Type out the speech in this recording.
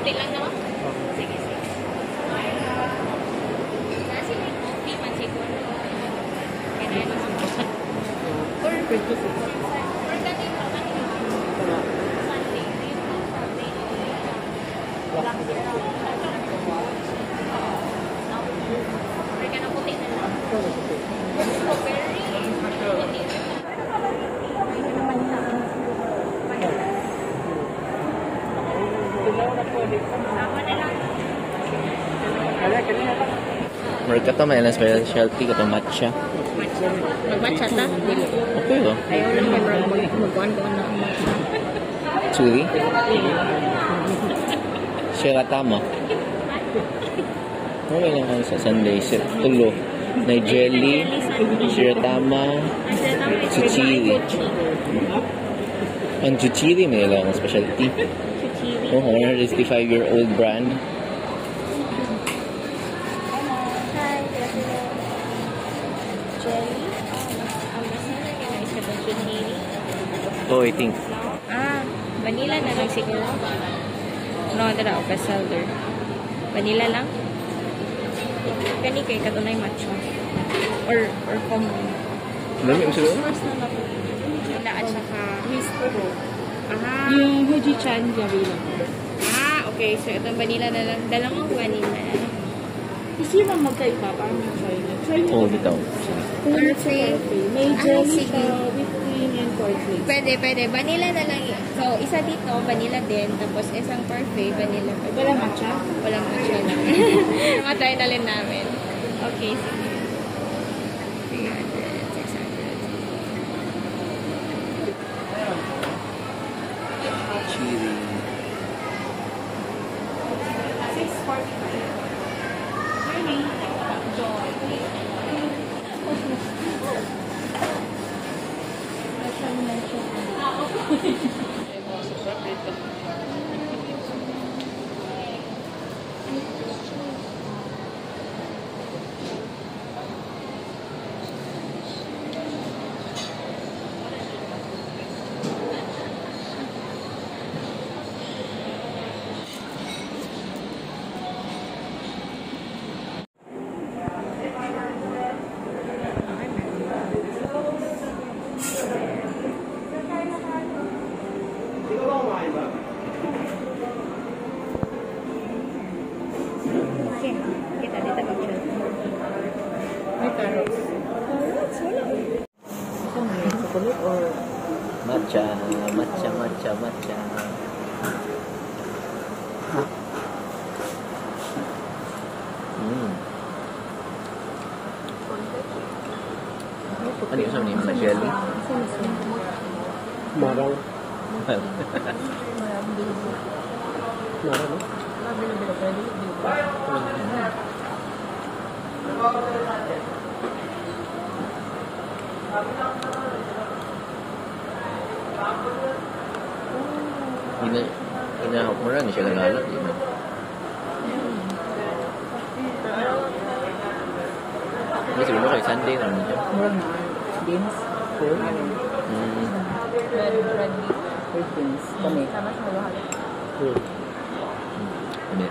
Puti lang, no? Sige, sige. Nasi may coffee man siguro. Kaya na or ganito, kanina. Sunday. Do you think Sunday? Black zero. No? Or kanang puti na lang? Strawberry. Puti na lang. Vanilla. Ako na lang. Murag kato may ilang specialty kato matcha. Matcha. Mag-matcha ta? Okay oh. Ayaw lang kay murag magkuhan ko na ang matcha. Chili. Shiratama. Okay lang ako sa Sunday. Tulo. Na jelly, shiratama, Chuchiri. Ang chuchiri may ilang specialty. Chuchiri. Oh, 165-year-old brand. Hi, good afternoon. Jelly. Oh, ang best seller yun is katong chuchiri. Oh, I think. Ah, vanilla na lang siguro. No, dara, oh, best seller. Vanilla lang? Kani kay katunay matcha. Or combo. Dami mo siguro? Vanilla at saka Whisper. Ah, Yung Hojicha hindi available. Ah, okay. So, itong vanilla na lang. Dalawang vanilla na lang. Gusto nyo bang magkaiba para ma-try nyo? Try nyo. Oh, bitaw. Parfait. May Ah, jelly sige. siya, whipped cream, and cornflakes. Pwede, pwede. Vanilla na lang. So, isa dito, vanilla din. Tapos, isang parfait, vanilla pa. Wala matcha? Walang matcha lang. Matay na rin namin. Okay, sige. 300, 600. Chili. 645. Your name? Joy. Okay. Kita dito picture. May carrots. Carrots? Wala. Ito may chocolate or Matcha, matcha, matcha, matcha. Ano yung sabi niya? Mga jelly? Marang. Marang, no? Ina, ina, mura ni siya galala, di ba? Hindi siguro kay Sunday naman siya. Murag na beans. Red, red beans. Red beans. Kami. Hmm. Ano?